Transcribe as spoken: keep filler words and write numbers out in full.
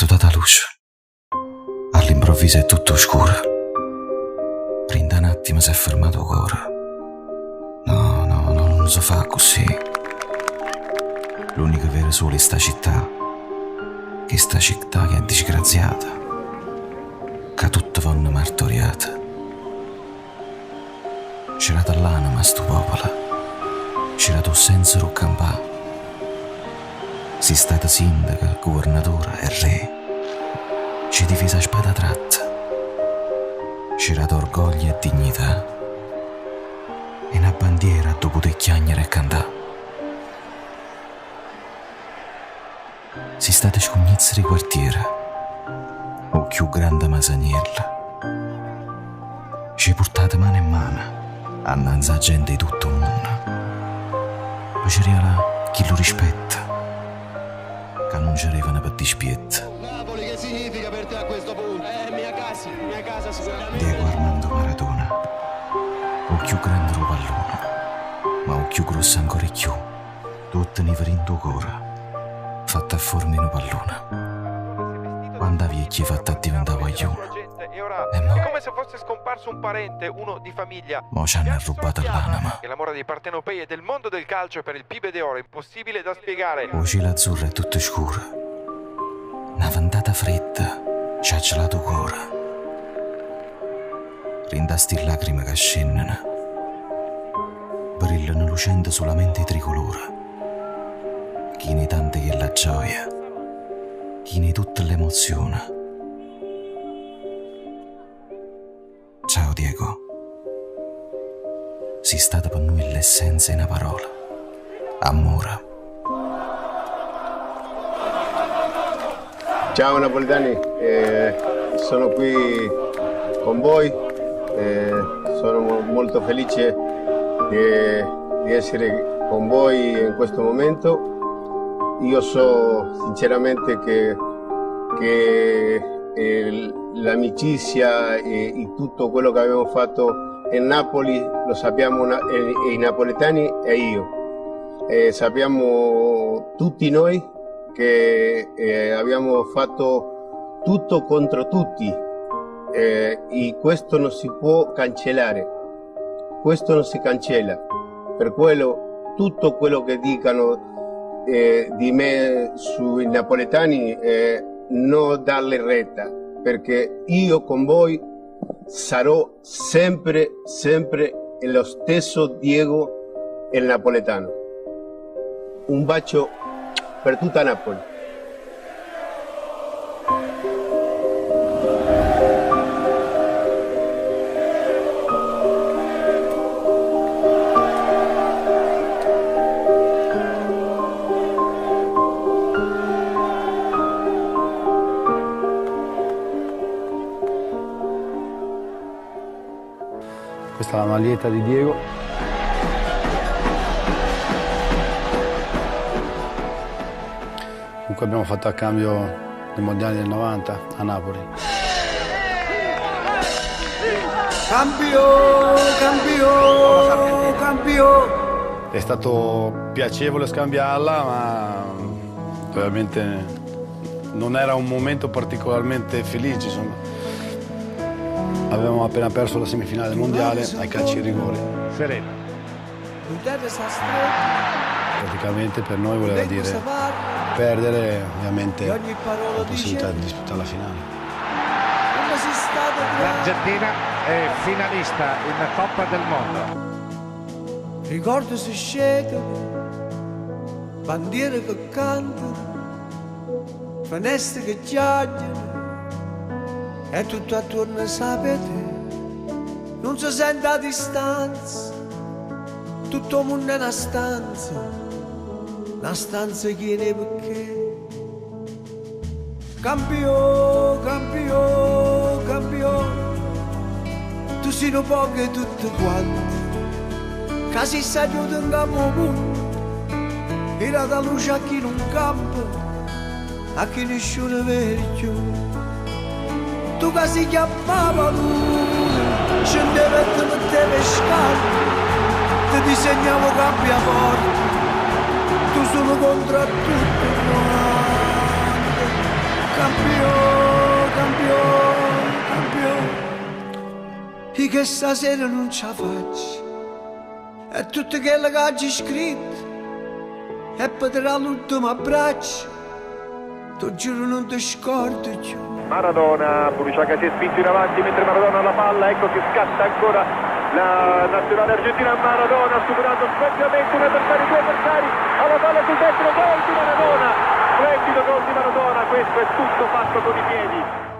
Tutata luci. All'improvvisu è tuttu scuru. Rinta n'attimu s'è firmatu u coru. No, no, no, nun si fa accussì. L'unicu veru suli sta città, chista città chi è disgraziata, ca tutti vonnu marturiata. Ci datu l'anima a stu populu, ci datu u sensu ru campà. Si statu sindacu, guvernatura e re, ci difisi a spada tratta, ci datu orgogliu e dignità, e na bandiera a ddu putè chiagniri e cantà. Si stati scugnizzi di quartieri, u chiù grandi masanielli, ci purtati mani e mani annanzi a genti di tuttu u munnu, pi ci rialà chillu rispettu ca nun ci arivanu pi dispiettu. Napoli che significa per te a questo punto? Eh, mia casa, mia casa sicuramente. Diego Armando Maradona, u chiù grandi ru palluna, ma u chiù grossu ancora e chiù. Tutti nivi rintu u coru, fatti a forma di nu palluna. Quanta viecchia fatti addivintà guagliuna. E mo? È come se fosse scomparso un parente, uno di famiglia. Mo ci hannu arrubbatu l'anima. E l'amore dei partenopei e del mondo del calcio per il Pibe de Oro, impossibile da spiegare. U cielu azzurru è tuttu scuru. Na vintata fridda ci ha gelatu u coru. Rinta sti lacrimi ca scennunu, brillanu lucenti sulamenti i triculura, chini tanti chilla gioia, chini tutti l'emoziuna. Ciao Diego, si stata pi nui l'essenza di na parola. Amore. Ciao napoletani, eh, sono qui con voi, eh, sono mo- molto felice di, di essere con voi in questo momento. Io so sinceramente che, che, eh, l'amicizia e, e tutto quello che abbiamo fatto e Napoli lo sappiamo na- e, e i napoletani e io. E sappiamo tutti noi che eh, abbiamo fatto tutto contro tutti e questo non si può cancellare. Questo non si cancella. Per quello tutto quello che dicano eh, di me sui napoletani eh, non darle retta, perché io con voi sarò sempre, sempre lo stesso Diego il napoletano. Un bacio per tutta Napoli. Questa è la maglietta di Diego. Comunque abbiamo fatto a cambio nel mondiale del novanta a Napoli. Campione, campione, campione. È stato piacevole scambiarla, ma ovviamente non era un momento particolarmente felice, insomma. Avevamo appena perso la semifinale del mondiale ai calci ai rigori. Serena. Praticamente per noi voleva dire perdere, ovviamente, la possibilità di disputare la finale. L'Argentina è finalista in Coppa del Mondo. Ricordi si scetanu, bandiere che cantano, finestre che chiagghianu, e tutto attorno sapete, non si sente a distanza, tutto il mondo è una stanza, una stanza piena di perché. Campiò, campiò, campiò, tu si nu pocu e tutti quanti, ca si sagliutu in capu u munnu, e la da luce a chi non campa, a chi nisciunu vedi cchiù. Tu ca si chiammava lui, scendeva e ti metteva i scarpi, ti disegnava u campiaforti, tu sulu contro a tutti quanti. Campiò, campiò, campiò. Io che stasera nun ce 'a faccio. E tuttu chellu ca aggio scrittu è ppi tirà l'ultimu abbracciu. T'u giuru nun ti scordu cchiù. Maradona, Buruciaga si è spinto in avanti mentre Maradona ha la palla, ecco che scatta ancora la nazionale argentina, Maradona ha superato splendidamente un avversario, due avversari, ha la palla sul destro, gol di Maradona, splendido gol di Maradona, questo è tutto fatto con i piedi.